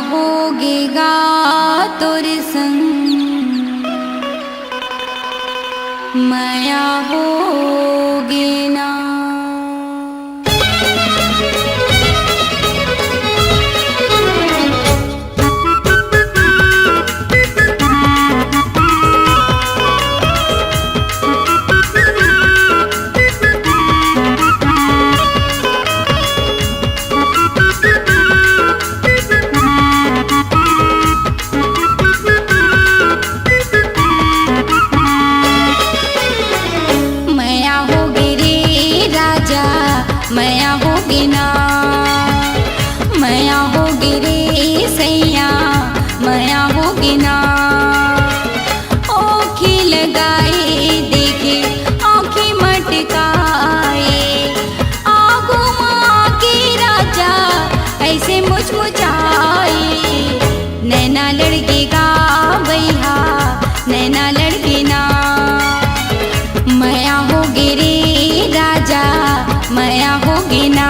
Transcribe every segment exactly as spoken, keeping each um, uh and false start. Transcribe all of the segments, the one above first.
होगे गा तोर संग, मया होगे ना। मया होगे रे राजा, मया होगे ना, मया होगे रे सैया, मया होगे ना। ओखी लगाए देखे, आँखी मटकाए, आगू मा के राजा ऐसे मुचमुचाए। नैना लड़के गा बइहा, नैना लड़के ना। मया होगे रे राजा, मया होगे ना।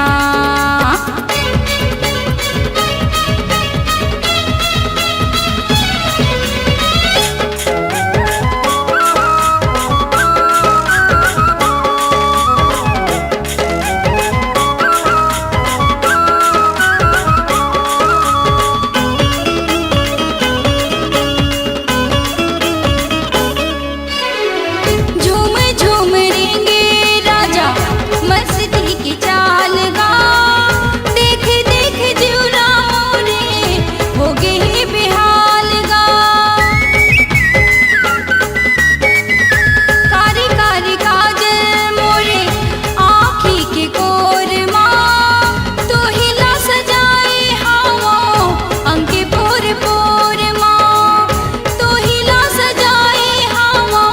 झूम झूम रेंगे राजा मस्ती की चाल गा, देख देख जिउरा मोरे होगे हे बेहाल गा। कारी कारी काजल मोरे आँखी के कोर मा, तोहिला सजाए हावो अंग के पोर पोर मा। तोहिला सजाए हावो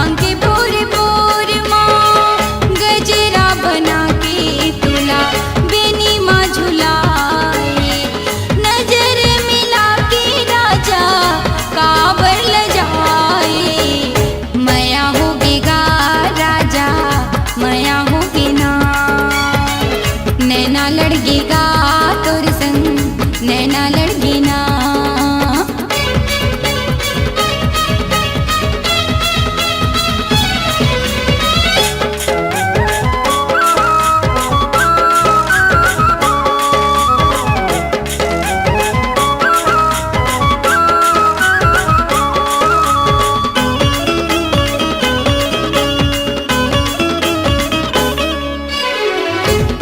अंग के पोर पोर मा। गजरा बना के तोला बेनी मा झुलाए। नजर मिला के राजा काबर लजाए। मया होगे गा राजा, मया होगे ना। नैना लड़गे गा तोर संग, नैना लड़गे ना।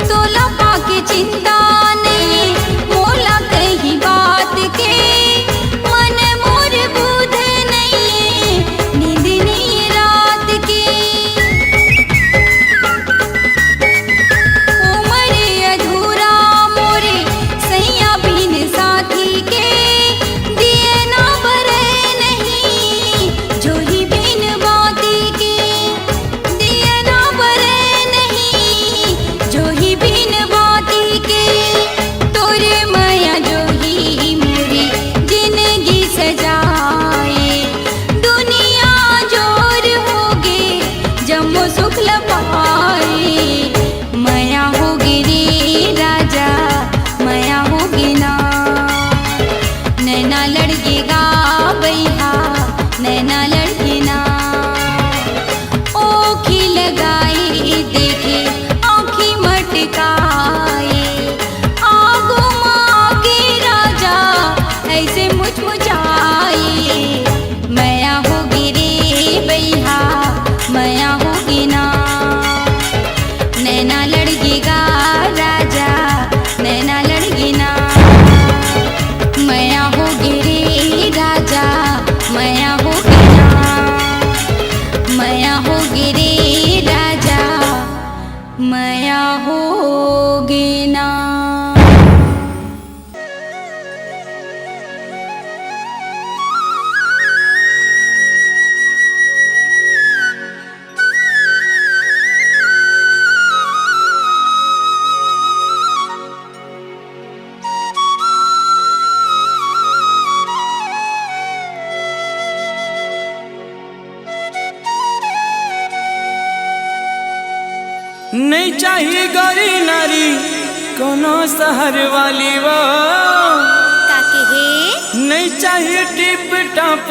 तोला पाके चिंता नइये, मोला कहीं बात के, मन मोर बुध नइये, नींद नइये रात के। उमर अधूरा मोरे सैया बिन साथी के, दिए ना बरे नहीं जोही बिन बाती के। दिया ना बरे नहीं जोही बिन बाती के, तोरे मया जोही मोरी जिनगी सजाए। दुनिया जोर होगे जम्मो सुख ल पाए। मया होगे रे राजा, मया होगे ना। नैना लड़गे गा बइहा, नैना लड़गे ना। ओखी लगाए देखे, आँखी मटकाए, आगू मा के राजा ऐसे मुचमुचाए। मया होगे रे बइहा, मया होगे ना। नैना लड़गे गा राजा, नैना लड़गे ना। मया होगे रे राजा, मया होगे ना। मया होगे रे राजा, मया होगे ना। नहीं चाही गौरी नारी कोनो शहर वाली वो। का नहीं चाहिए टिप टॉप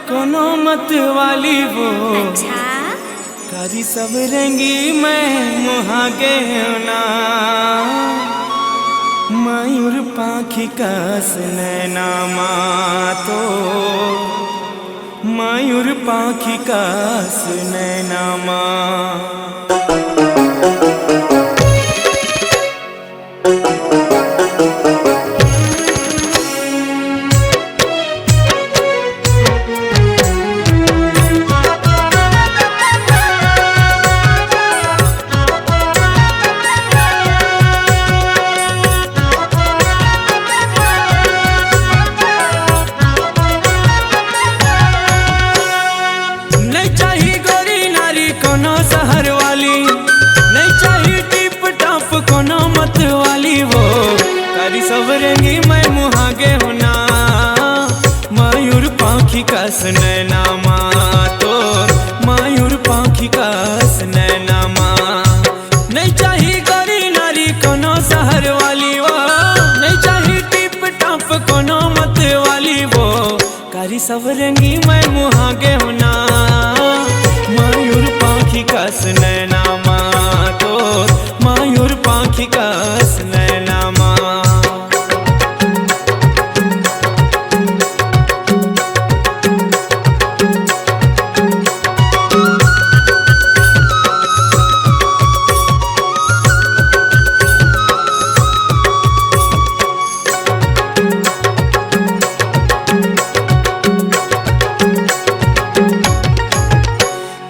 कोनो मत वाली वो। अच्छा। कारी सब रंगी मैं मुहा गयो ना। मयूर पाखी कस नैना मा तो, मयूर पाखी कस नैना मा। नहीं चाही गोरी नारी कोनो शहर वाली, नहीं चाही टिप टॉप कोनो मत वाली वो। कारी सब रंगी मैं मुहा गयो ना। मयूर पाखी कस नैना मा तोर, मयूर पाखी कस नैना मा। नहीं चाही गोरी नारी कोनो शहर वाली वो, नहीं चाही टिप टॉप कोनो मत वाली वो। कारी सब रंगी मैं मुहा गयो ना। मयूर पाखी कस नैना मा तोर, मयूर पाखी कस नैना मा।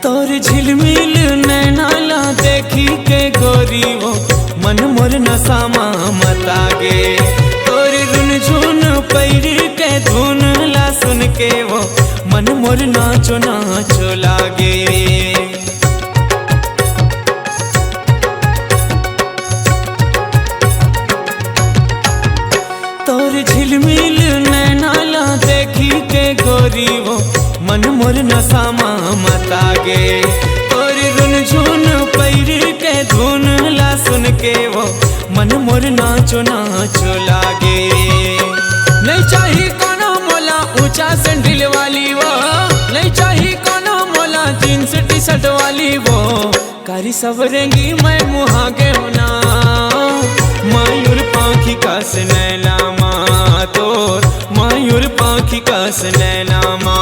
तोर झिलमिल नैना ला देखी के गोरी वो, मन मोर नशा मा मता गे। तोर रुनझुन पैर के धुन ला सुन के वो, मन मोर नाचो नाचो लागे। तोर झिलमिल नैना ला देखी के गोरी वो, मन मोर नशा मा मता गे। तोर रुनझुन पैर के धुन ला सुन के वो, मन मोर नाचो नाचो लागे। नहीं चाही कोनो मोला ऊंचा सैंडल वाली वो, नहीं चाही कोनो मोला जींस टी शर्ट वाली वो। कारी सब रंगी मैं मुहा गयो ना। मयूर पाखी कस नैना मा तोर, मयूर पाखी कस नैना मा।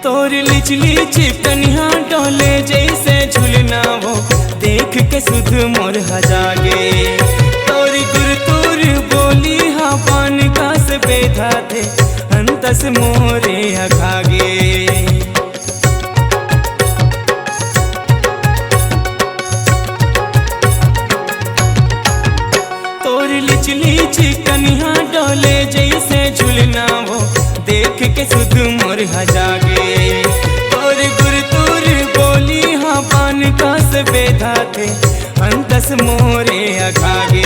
तोर लिचली चिकनिया डोले जैसे झुलना वो, देख के सुध मोर हजागे। तोर गुरतुर बोली हा पान कास बेधा थे, अंतस मोरे अखागे। तोर लिचली चिकनिया डोले जैसे झुलना वो, देख के सुध मोर हजागे। तोर गुरतुर बोली हा पान कास बेधा थे, अंतस मोरे अखागे।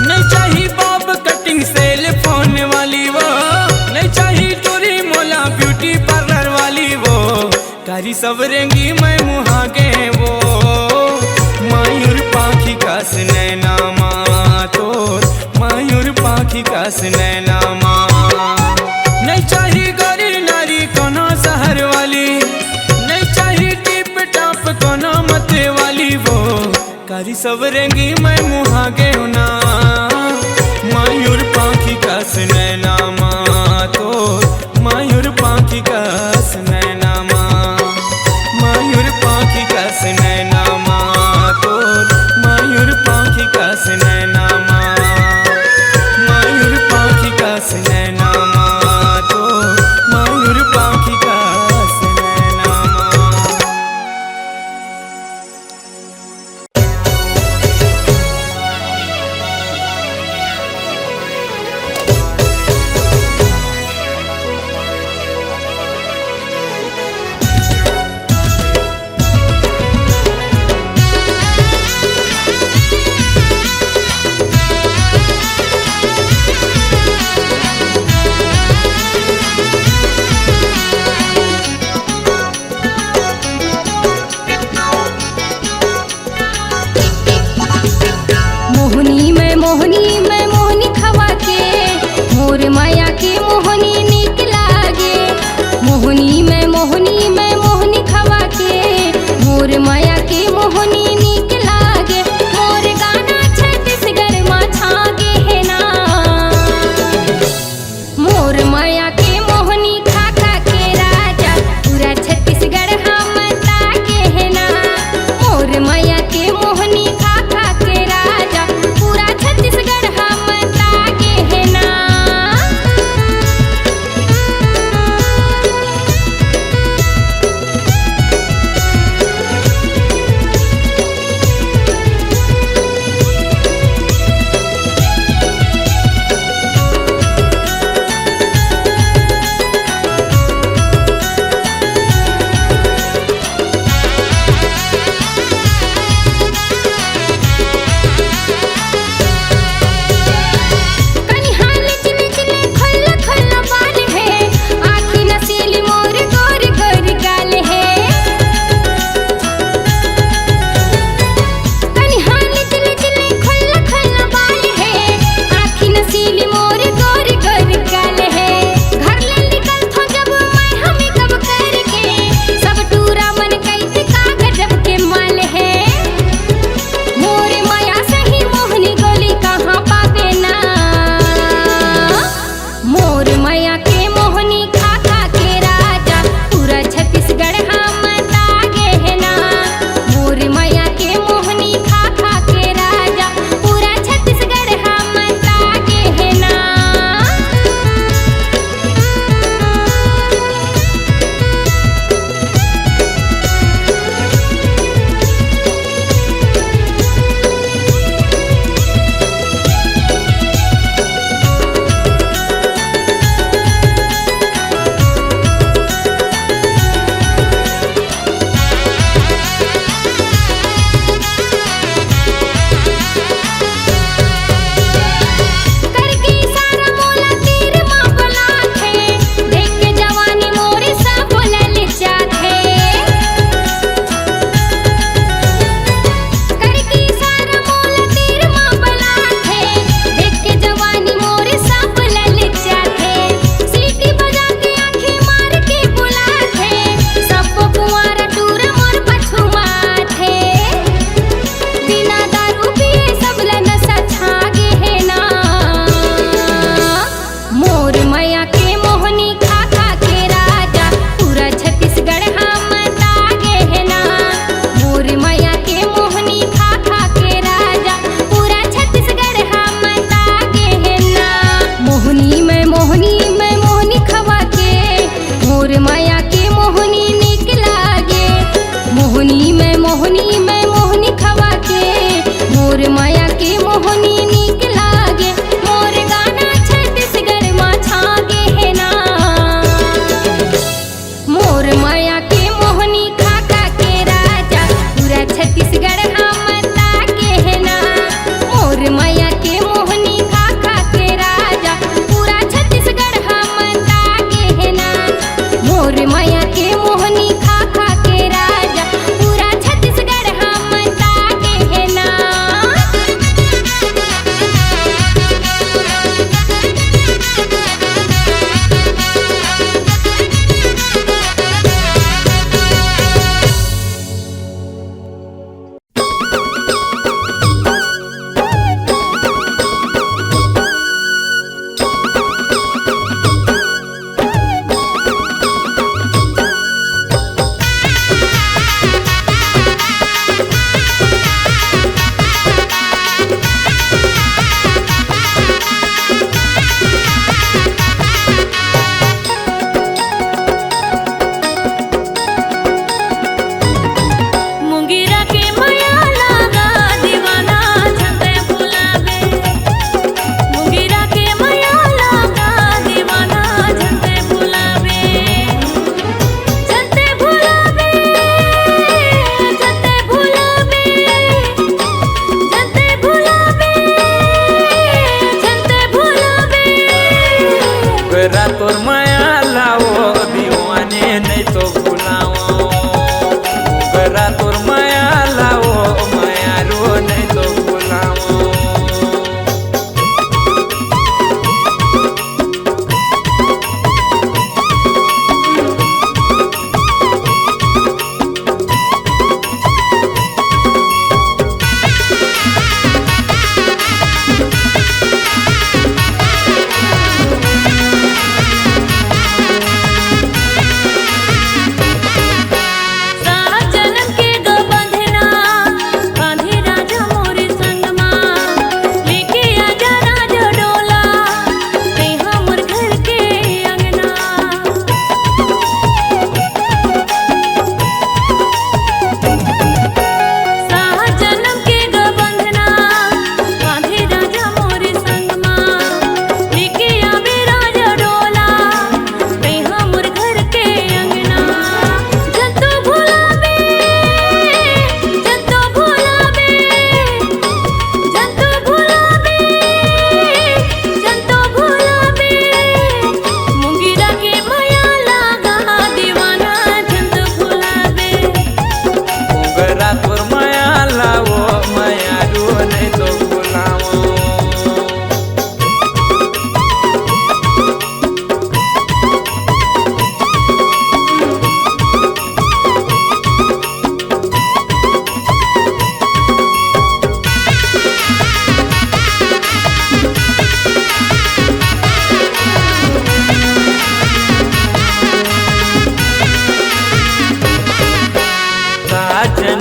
नहीं चाही बॉब कटिंग सेल फोन वाली वो, नहीं चाही टूरी मोला ब्यूटी पार्लर वाली वो। कारी सब रंगी मैं मुहा गे वो, मयूर पाखी कस नैना मा तोर, मयूर पाखी कस नैना मा। नहीं चाही गोरी नारी कोनो शहर वाली, नहीं चाही टिप टॉप कोनो मत वाली वो। कारी सब रंगी मैं मुहा गयो ना, मयूर पाखी कस नैना मा तोर, मयूर पाखी कस नैना मा, मयूर पाखी कस नैना मा तोर, मयूर पाखी कस नैना मा, मयूर पाखी कस नैना मा तोर, मयूर पाखी कस नैना मा। मैं मोहनी, मैं मोहनी खवा के, मोर मया के मोहनी नीक लागे, मोर गाना छत्तीसगढ़ मा छा गे हे ना। मोर मया के मोहनी खा खा के राजा, पूरा छत्तीसगढ़ हा मता गे हे ना। मोर मया के मोहनी खा खा के राजा, पूरा छत्तीसगढ़ हा मता गे हे ना। मोर मया के मोहनी खा खा के राजा, पूरा छत्तीसगढ़ हा मता गे हे ना। मोर मया के मोहनी खा खा के राजा, पूरा छत्तीसगढ़ हा मता गे हे ना।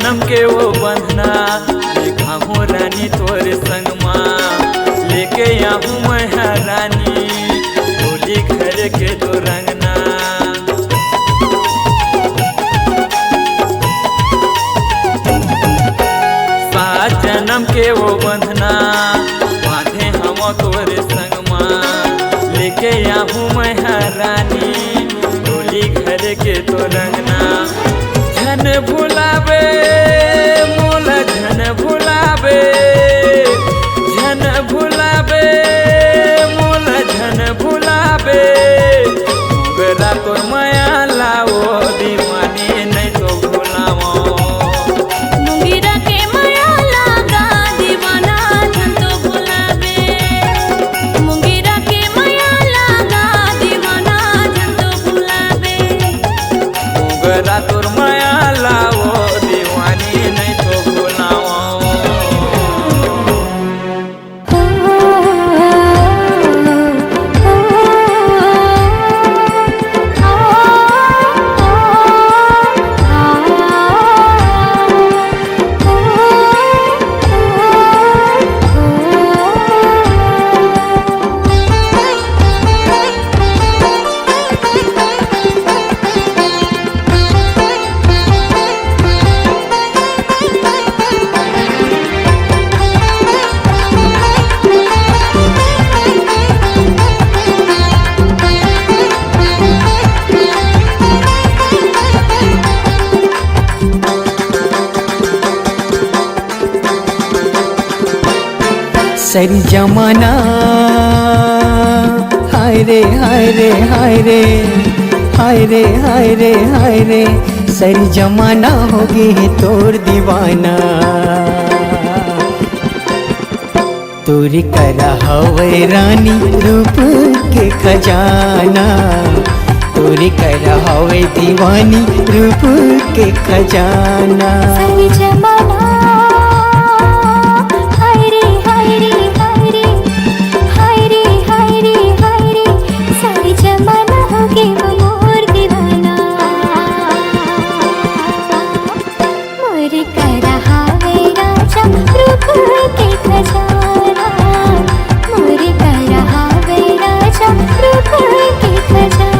जनम के वो बंधना, देखा हो रानी तोर संग मा, लेके आहूँ मैं हा रानी, डोली घर के तोर अंगना। सात जनम के वो बंधना, बांधे हँव तोर संग मा, लेके आहूँ मैं हा रानी, डोली घर के तोर अंगना। झन भुलाबे मोला, झन भुलाबे, झन भुलाबे मोला, झन भुलाबे। मोंगरा तोर मया ला ओ दीवानी, नहीं तो भुलावँव। मोंगरा के मया ला गा दीवाना, झन तो भुलाबे। मोंगरा के मया ला गा दीवाना, झन तो भुलाबे। मोंगरा तोर मया ला ओ दीवानी, नहीं तो भुलावँव। सरी जमाना, हाय रे, हाय रे, हाय रे, हाय रे, हाय रे, हाय रे, सरी जमाना होगे हे तोर दीवाना। तोरे करा हवय रानी रूप के खजाना, तोरे करा हवय दीवानी रूप के खजाना। सरी जमाना, हाय रे, हाय रे, हाय रे, हाय रे, हाय रे, हाय रे, सरी जमाना होगे मोर दीवाना। मोर करा हवय राजा रूप के खजाना, मोर करा हवय राजा रूप के खजाना।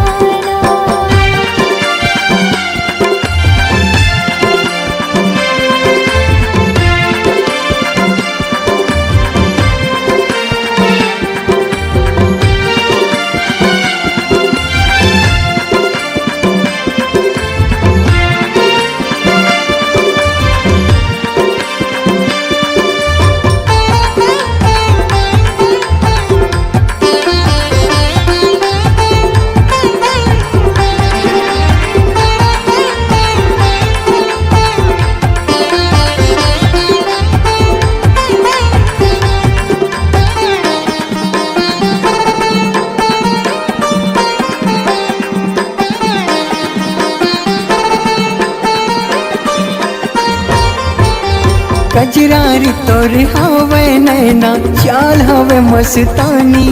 कजरारी तोर हवय नैना, चाल हवय मस्तानी।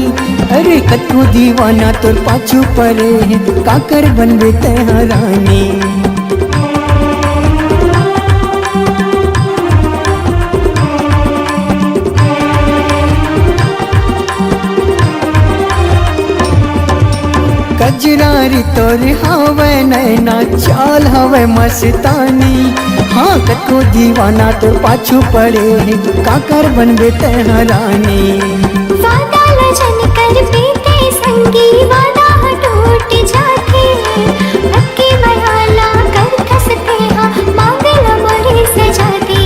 अरे कतको दीवाना तोर पाछू परे हे, काकर बनबे तैं ह रानी। कजरारी तोर हवय नैना, चाल हवय मस्तानी। हाँ, कतको दीवाना तोर पाछू पड़े हे, काकर बनबे तैं ह रानी। वादा ल झन कर बेटे संगी, वादा ह टूट जाथे। अक्की मया ला कर खसते हा, मांग ल मोरे सजा दे।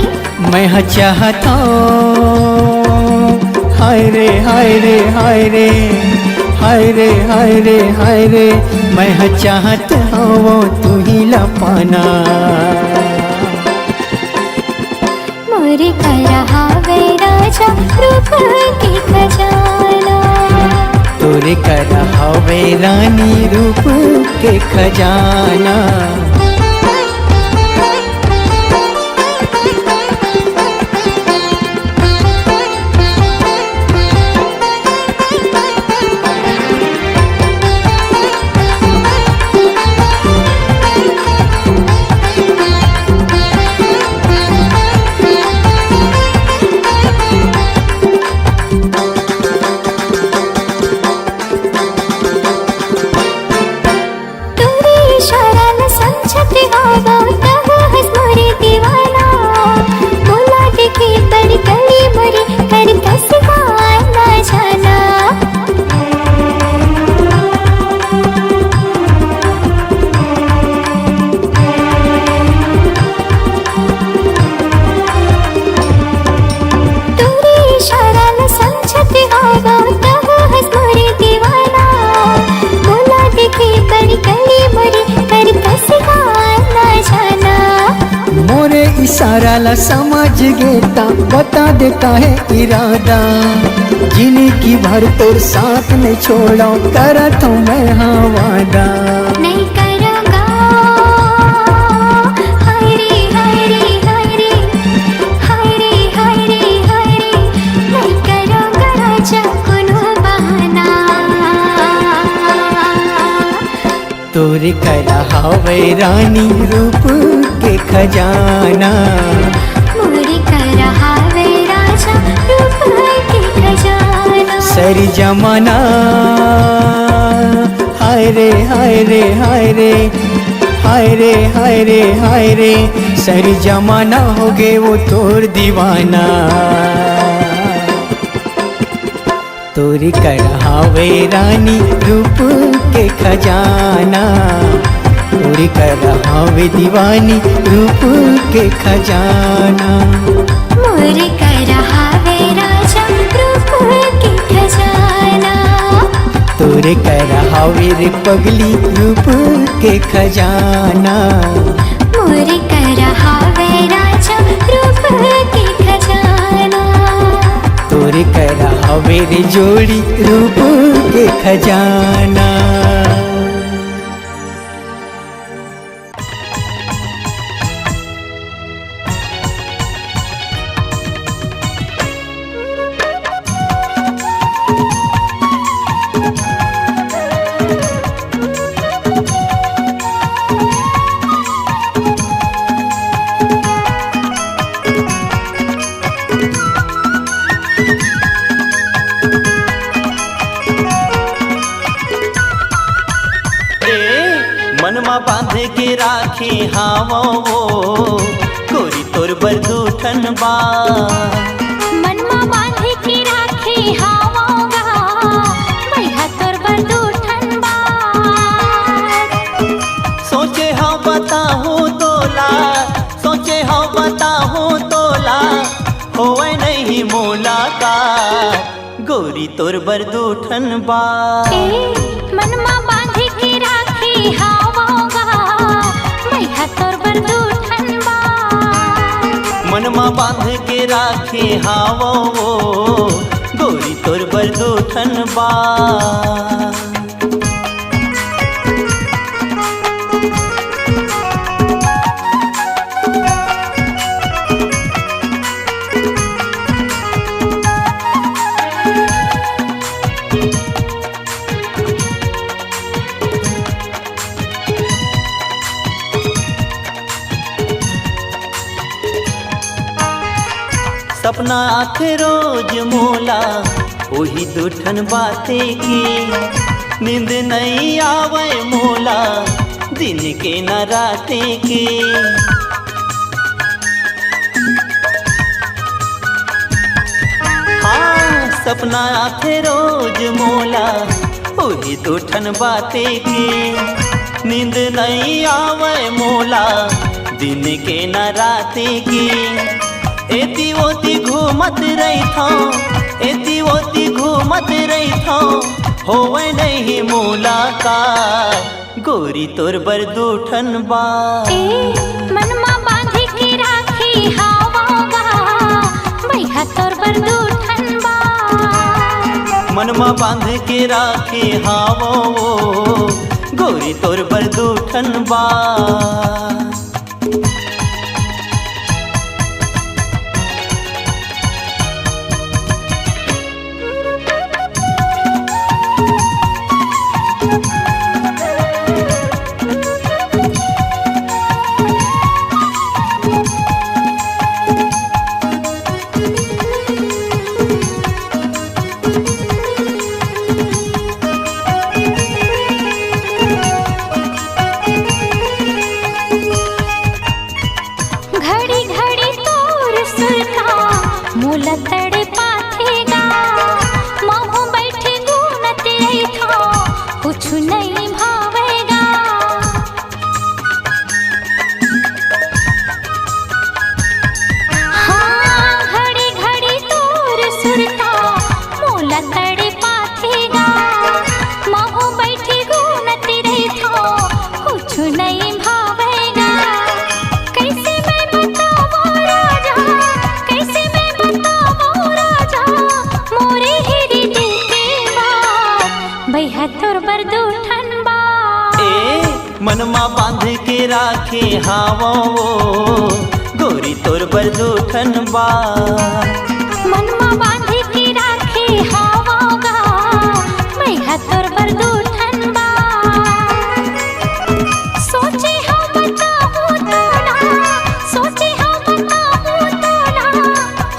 मैं ह चाहत हौं, हाय रे, हाय रे, हाय रे, हाय रे, हाय रे, हाय रे, मैं ह चाहत हौं तुही ला पाना। मोरे करा हवे राजा रूप के खजाना। तोरे करा हवे रानी रूप के खजाना। सारा ला समझ गे ता बता दे काहे इरादा। जिनगी भर तोर साथ नइ छोड़ंव, करत हंव मैं हा वादा। नइ करंव गा, हाय रे, हाय रे, हाय रे, हाय रे, हाय रे, हाय रे, नइ करंव गा राजा कोनो बहाना। तोरे करा हवय रानी रूप के खजाना। मोरे करा हवय राजा रूप के खजाना। सरी जमाना, हाय रे, हाय रे, हाय रे, हाय रे, हाय रे, हाय रे, सरी जमाना होगे वो तोर दीवाना। तोरे करा हवय रानी रूप के खजाना, तोरे करा हवय दीवानी रूप के खजाना। मोरे करा हवय राजा रूप के खजाना। तोरे करा हवय रे पगली रूप के खजाना। मोरे करा हवय राजा रूप के खजाना। तोरे करा हवे रे जोड़ी रूप के खजाना। ए, मन मा बांध के राखे हावो वो, गोरी तोर बर दू ठन बात। मन मा बांध के राखे हावो गा, मैं हा तोर बर दू ठन बात। सोचे हंव बताहूं तोला, सोचे हंव बताहूं तोला, होवय नहीं मुलाकात। गोरी तोर बर दू ठन बात। ए, मन मा बांध के राखे हावो गा, मैं हा तोर बर दू ठन बात। मन मा बांध के राखे हावो वो, गोरी तोर बर दू ठन बात। सपना आथे रोज मोला, ओही दू ठन बाते के। नींद नइ आवय मोला, दिन के न राते के। हाँ, सपना आथे रोज मोला, ओही दू ठन बाते के। नींद नइ आवय मोला, दिन के न राते के। एती ओती घूमत रहिथंव, एती ओती घूमत रहिथंव, होवय नहीं मुलाकात। गोरी तोर बर दू ठन बात। ए, मन मा बांध के राखे हावो गा, मैं हा तोर बर दू ठन बात। मन मा बांध के राखे हावो वो, गोरी तोर बर दू ठन बात। के राखे हावों वो गोरी तोर बर दू ठन बात। मन मा बांधी के राखे हावों गा, मैं हा तोर बर दू ठन बात। सोचे हव बताहूँ तोला, सोचे हव बताहूँ तोला,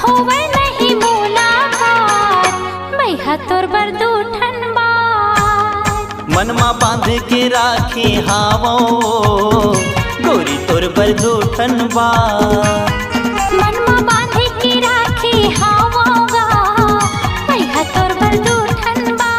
होवय नहीं मुलाकात, मैं हा तोर बर दू ठन बात। मन मा बांध के राखे हावों गोरी तोर बर दू ठन बात। मन मा बांध के राखे हावों गा, मैं हा तोर बर दू ठन बात।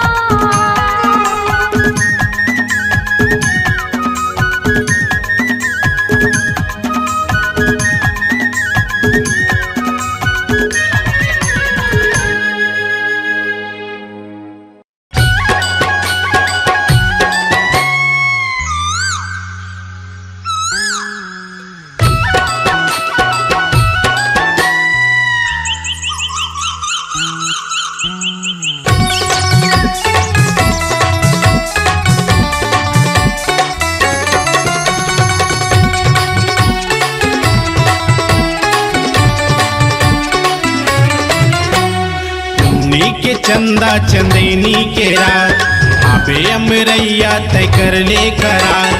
पुन्नी के चंदा चंदैनी के रात, आबे अमरैया तय कर ले करार।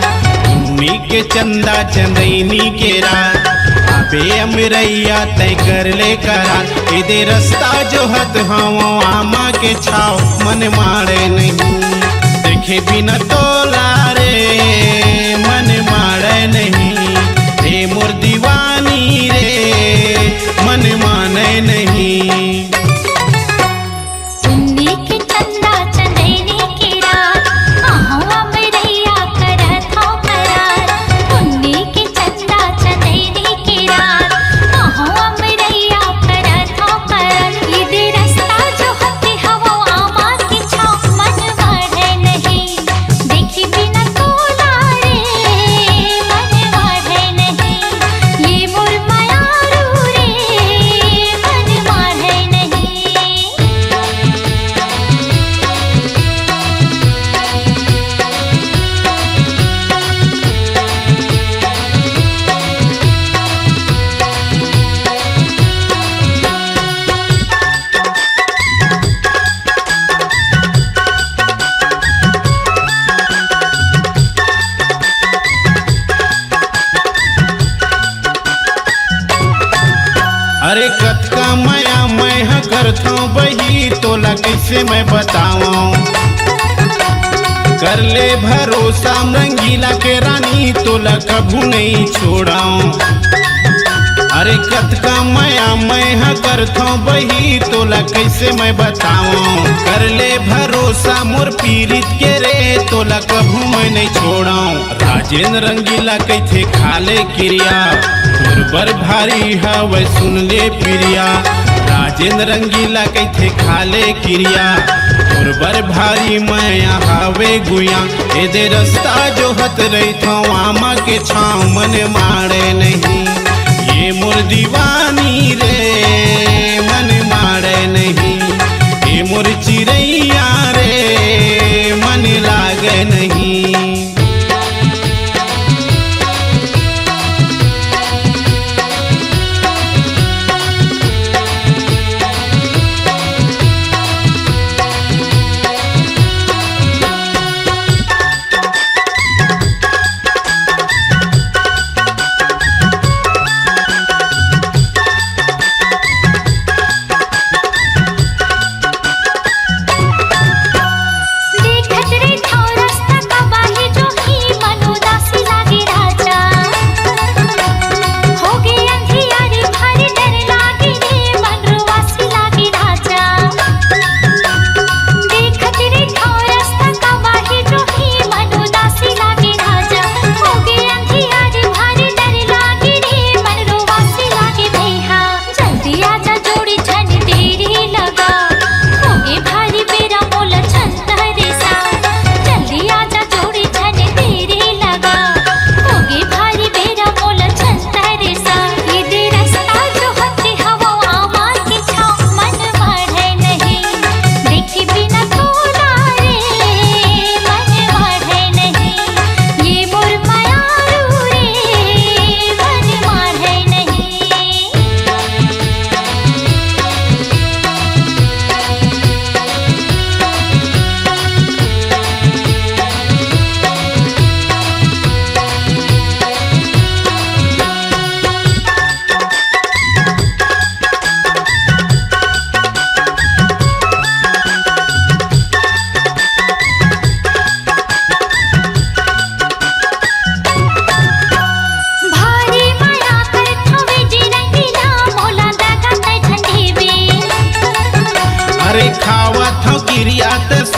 पुन्नी के चंदा चंदैनी के रात, आबे अमरैया तय कर ले करार। एदे रस्ता जोहत हवं आमा के छाव, मन माड़े नहीं देखे बिना तोला रे, मन माड़े नहीं। हे मोर दीवानी रे, मन माने नहीं। पुन्नी के चंदा चंदैनी के रात, आहूँ अमरैया करत हौं करार। पुन्नी के चंदा चंदैनी के रात, आहूँ अमरैया करत हौं करार। एदे रस्ता जोहत हवं आमा के छाव, मन माड़े नहीं। देखी बिना तोला रे, मन माड़े नहीं। ये मोर मयारू रे, मन माड़े नहीं। अरे कतका मया मैं ह करथौं बही, तोला कइसे मैं बतावौं। कर ले भरोसा रंगीला के रानी, तोला कभू नइ छोड़ौं। अरे कतका मया मैं ह करथौं बही, तोला कइसे मैं बतावौं। कर ले भरोसा मोर पीरित के रे, तोला कभू मैं नइ छोड़ौं। राजेन रंगीला कहिथे खा ले किरिया, तोर बर भारी हवय सुन ले पिरिया। राजेन रंगीला कहिथे खा ले किरिया, तोर बर भारी मया हवे गुइया। एदे रस्ता जोहत रहिथौं आमा के छाँव, मन माड़े नहीं ये मोर दीवानी रे, मन माड़े नहीं ये मोर चिरैया रे, मन लागे नहीं।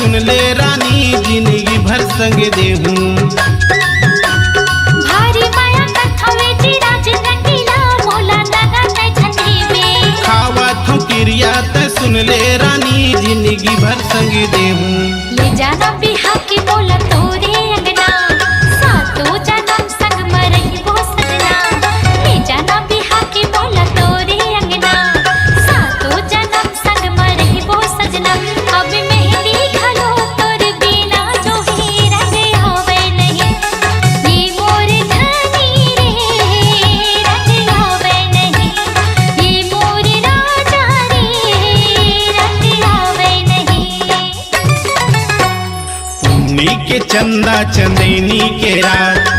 सुन ले रानी, जिंदगी भर संग देहूं। भारी माया करथवे जी राज रंगीला, मोला लगा तै झंडी में। खावत हूँ किरिया तै सुन ले रानी, जिंदगी भर संग देहूं। ले जाना बिहा के मोला तोरे अंगना, सातो जनम संग म रहिबो सजना। ले जाना बिहा के मोला तोरे अंगना, सातो जनम संग म रहिबो सजना। अब मेहंदी घलो तोर बिना जो हे रंग आवे नहीं। ये मोर धनी रे, रंग आवे नहीं। ये मोर राजा रे, रंग आवे नहीं। पुन्नी के चंदा चंदैनी के रात,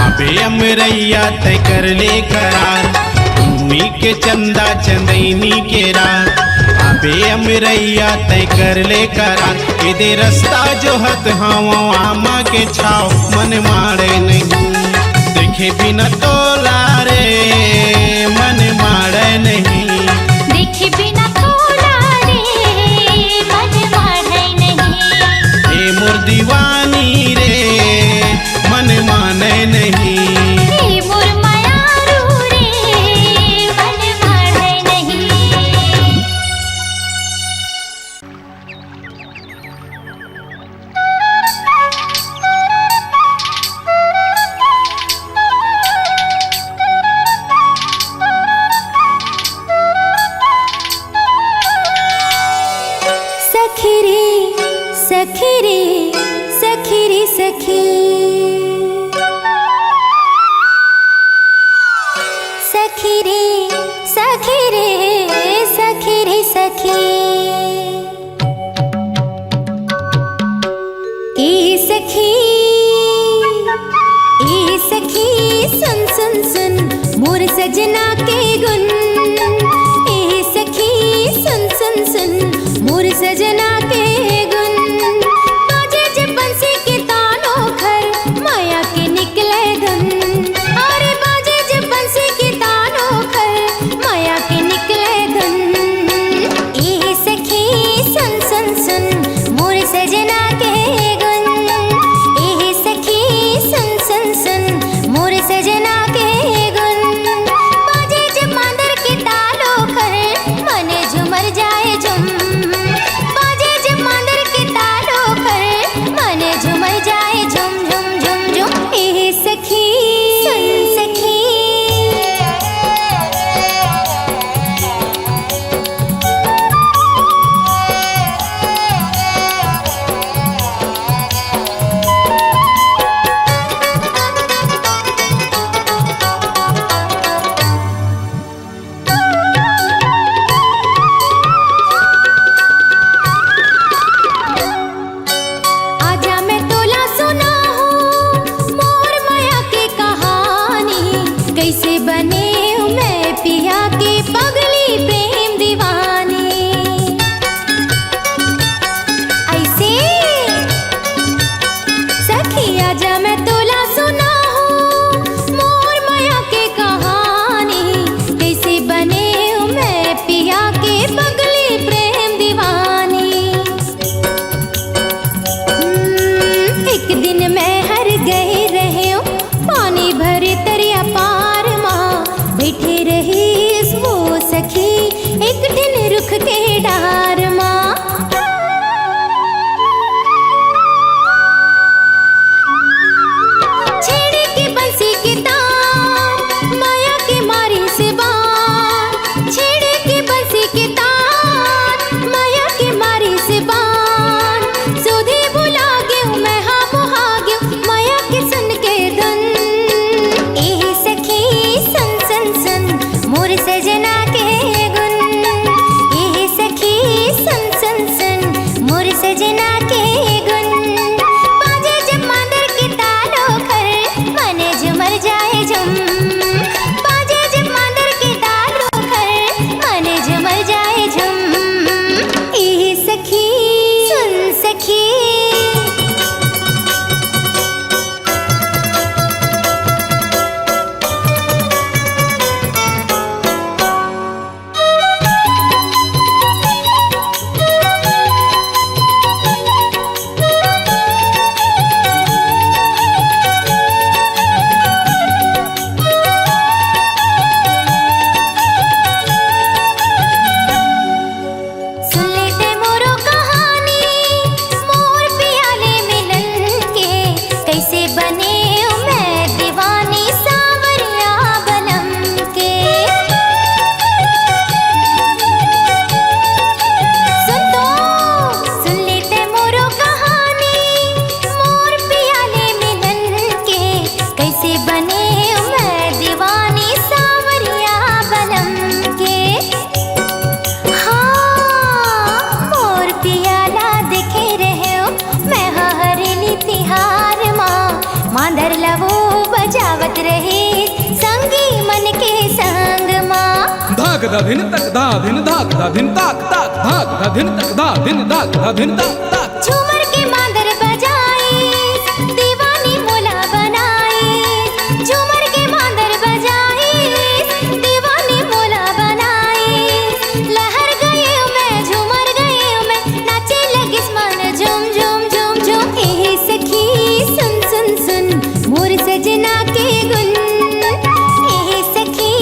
आबे अमरैया तय कर ले करार। पुन्नी के चंदा चंदैनी के रात, आबे अमरैया तय कर ले करार। एदे रास्ता जोहत हवं आमा के छाव, मन माड़े नहीं। देखे बिना तोला रे, मन माड़े नहीं। देखे बिना तोला रे, मन माड़े नहीं। ए मोर दीवानी रे, मन माने नहीं। ए मोर मायारू रे, मन माड़े नहीं। सखी रे, सखी रे, सखी रे, सखी। सखी रे, सखी रे, सखी रे, सखी। ए सखी, ए सखी, सुन, सुन, सुन, मोर सजना के गुन। ए सखी, सुन, सुन, सुन, मोर सजना के गुन। बाजे जे बंसी के तानो खर, माया के निकले धुन। अरे बाजे जे बंसी के तानो खर, माया के निकले धुन। ए सखी सुन सुन सुन, मोर सजना के गुन। ए सखी सुन सुन सुन, मोर सजना के गुन। धा धिन तक धा धिन धाक धा धिन ताक ताक धाक धा धिन तक धा धिन धाक धा धिन ताक ताक। झूमर के मांदर बजाइस, दीवानी मोला बनाइस। झूमर के मांदर बजाइस, दीवानी मोला बनाइस। लहर गए मैं, झूमर गए मैं, नाचे लगिस मन झूम झूम झूम झूम। ए सखी सुन सुन सुन, मोर सजना के गुन। ए सखी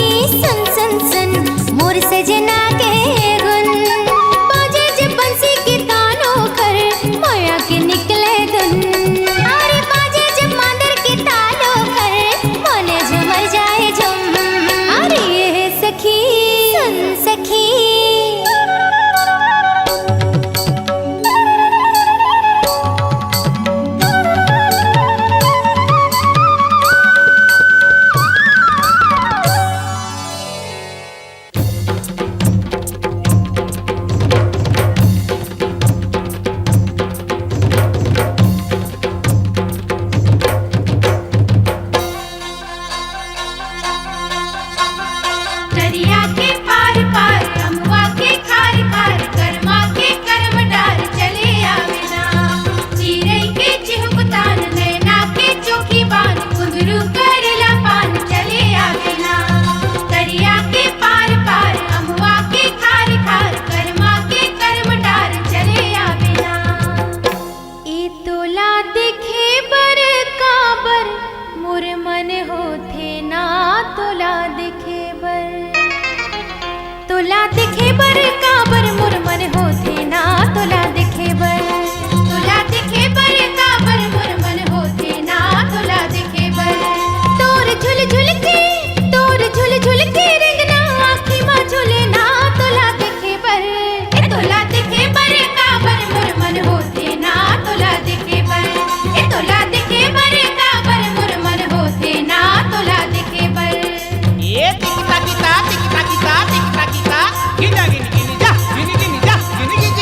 सुन सुन सुन, मोर सजना के गुन। बाजे जब बंसी के तानो कर, मोया के निकले धुन। अरे बाजे जब मांदर के तालो कर, मोने झूमर जाए झूम। अरे ए सखी सुन सखी। दरिया के पार पार, अमवा के खार खार, करमा के करम डार, चले आवे ना। चिरई के चिहुक तान, नैना के चोखी बान, कुंदरू करेला पान, चले आवे ना। दरिया के पार पार, अमवा के खार खार, करमा के करम डार, चले आवे ना। ए तोला देखे बर काबर मोर मन होथे ना, तोला देखे बर। तोला देखे बर काबर मोर मन होथे ना, तोला देखे बर। तोला देखे बर काबर मोर मन होथे ना, तोला देखे बर। तोर झुल झुल के, तोर झुल झुल के रेंगना आँखी मा झूले ना, तोला देखे बर। ए तोला देखे बर काबर मोर मन होथे ना, तोला देखे बर। ए तोला देखे बर काबर मोर मन होथे ना, तोला देखे बर। ए टिकटा किता, टिकटा किता, टिकटा किता, गिना गिनी गिनी जा, गिनी गिनी जा, गिनी गिनी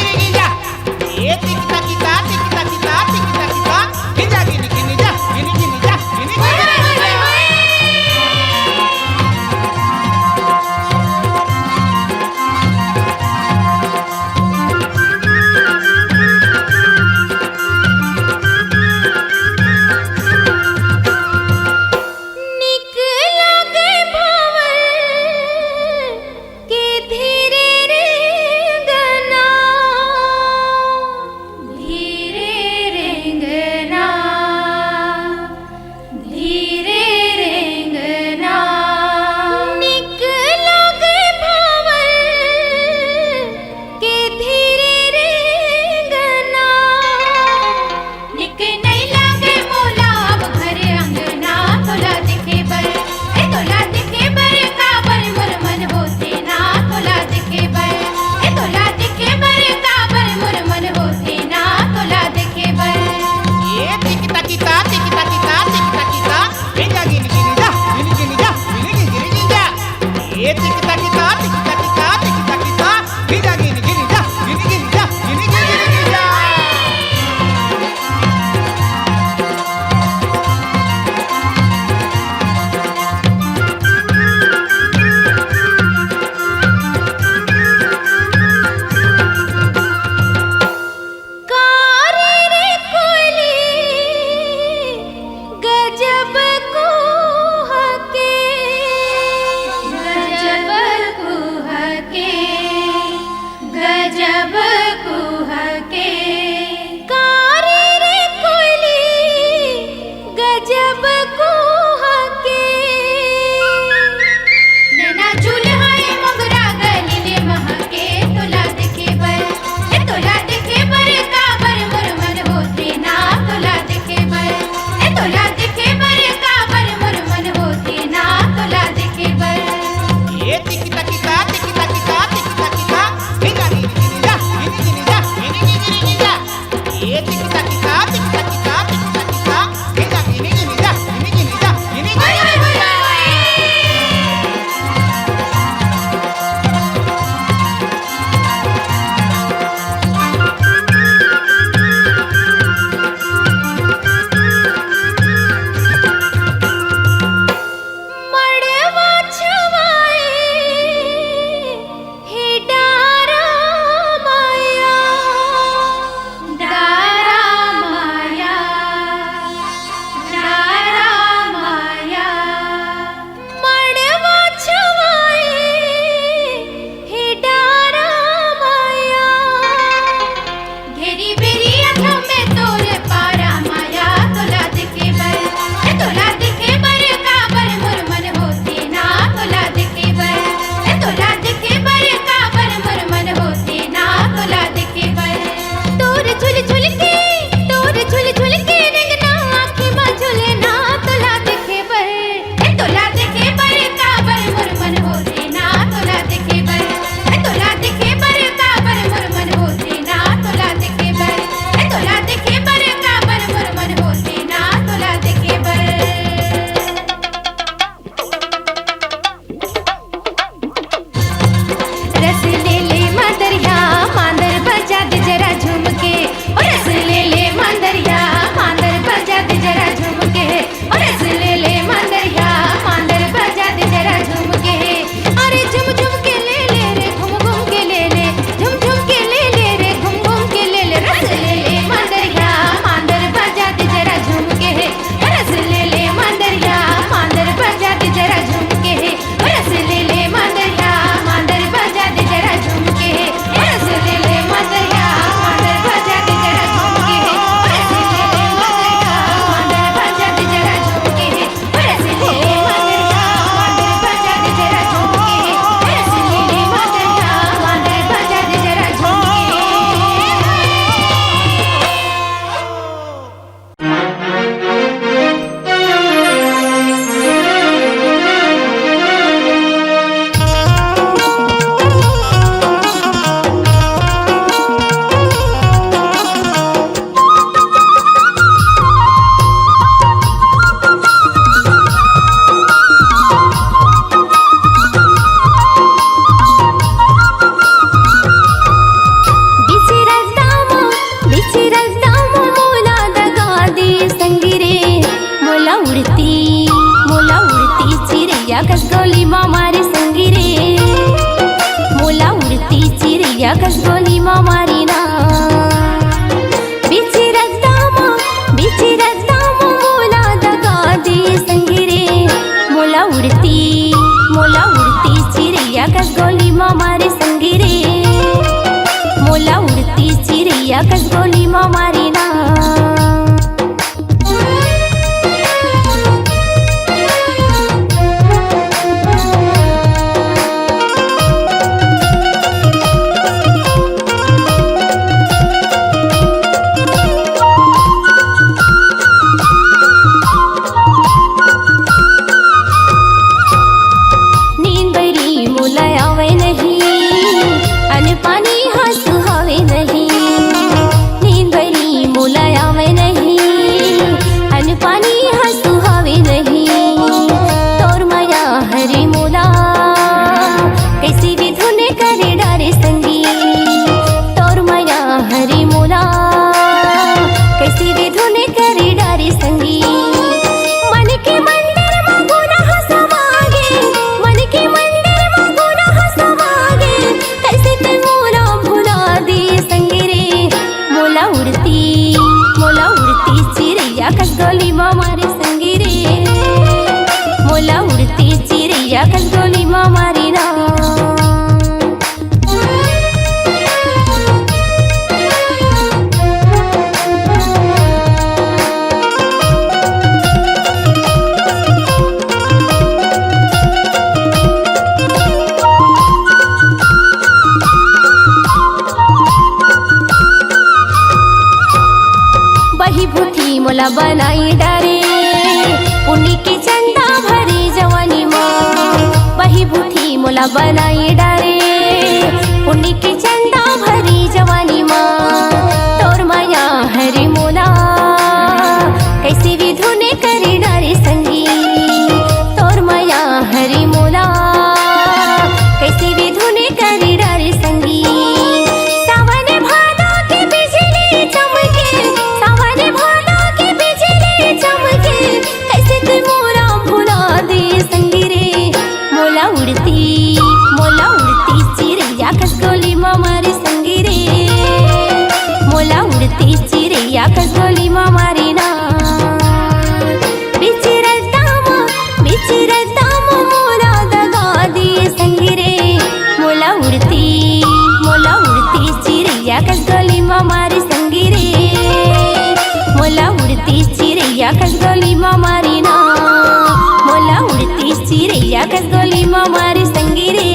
कस गोली मा मारे संगी रे, मोला उड़ती चिरैया कस गोली मा मारी ना। बीच रद्दा मा, बीच रद्दा मा मोला दगा दे संगी रे, मोला उड़ती, मोला उड़ती चिरैया कस गोली मा मारे संगी रे, मोला उड़ती चिरैया कस गोली मा मारी ना। नींद बरी मोला आवे नहीं, अन्न पानी ह सुहावे नहीं। नींद बरी मोला आवे नहीं, अन्न पानी ह सुहावे नहीं। तोर मया हरे मोला, कइसे विधुन करे डारे संगी। तोर मया हरे मोला, कइसे विधुन करे डारे संगी। मन के मंदिर मा गुनाह समागे, मन के मंदिर मा गुनाह समागे, कइसे तैं मोला भुला दे संगी रे। मोला उड़ती, मोला उड़ती चिरैया कस गोली मा मारे संगी रे, मोला उड़ती चिरैया कस गोली मा मारी ना। बही भूठी मोला बनाई डारे, पुन्नी के चंदा भरी जवानी मा। बही भूठी मोला बनाई डारे, पुन्नी के चंदा भरी जवानी मा। तोर मया हरे मोला, कइसे विधुन करे डारे संगी। तोर मया हरे मोला, कइसे विधुन करे डारे संगी। सावन भादो के बिजली चमके, सावन भादो के बिजली चमके, कइसे तैं मोला भुला दे संगी रे। मोला उड़ती, मोला उड़ती चिरैया कस गोली मा मारे संगी रे, मोला उड़ती चिरैया कस गोली मा मारी ना। बीच रद्दा मा, बीच रद्दा मा मोला दगा दे संगी रे। मोला उड़ती, मोला उड़ती चिरैया कस गोली मा मारी संगी रे। मोला उड़ती चिरैया कस गोली मा मारी ना। मोला उड़ती चिरैया कस गोली मा मारी संगी रे।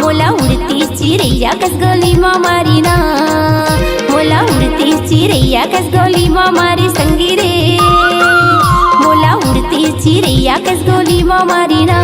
मोला उड़ती चिरैया कस गोली मा मारी ना। मोला उड़ती चिरैया कस गोली मा मारी संगी रे। मोला उड़ती चिरैया कस गोली मा मारी ना।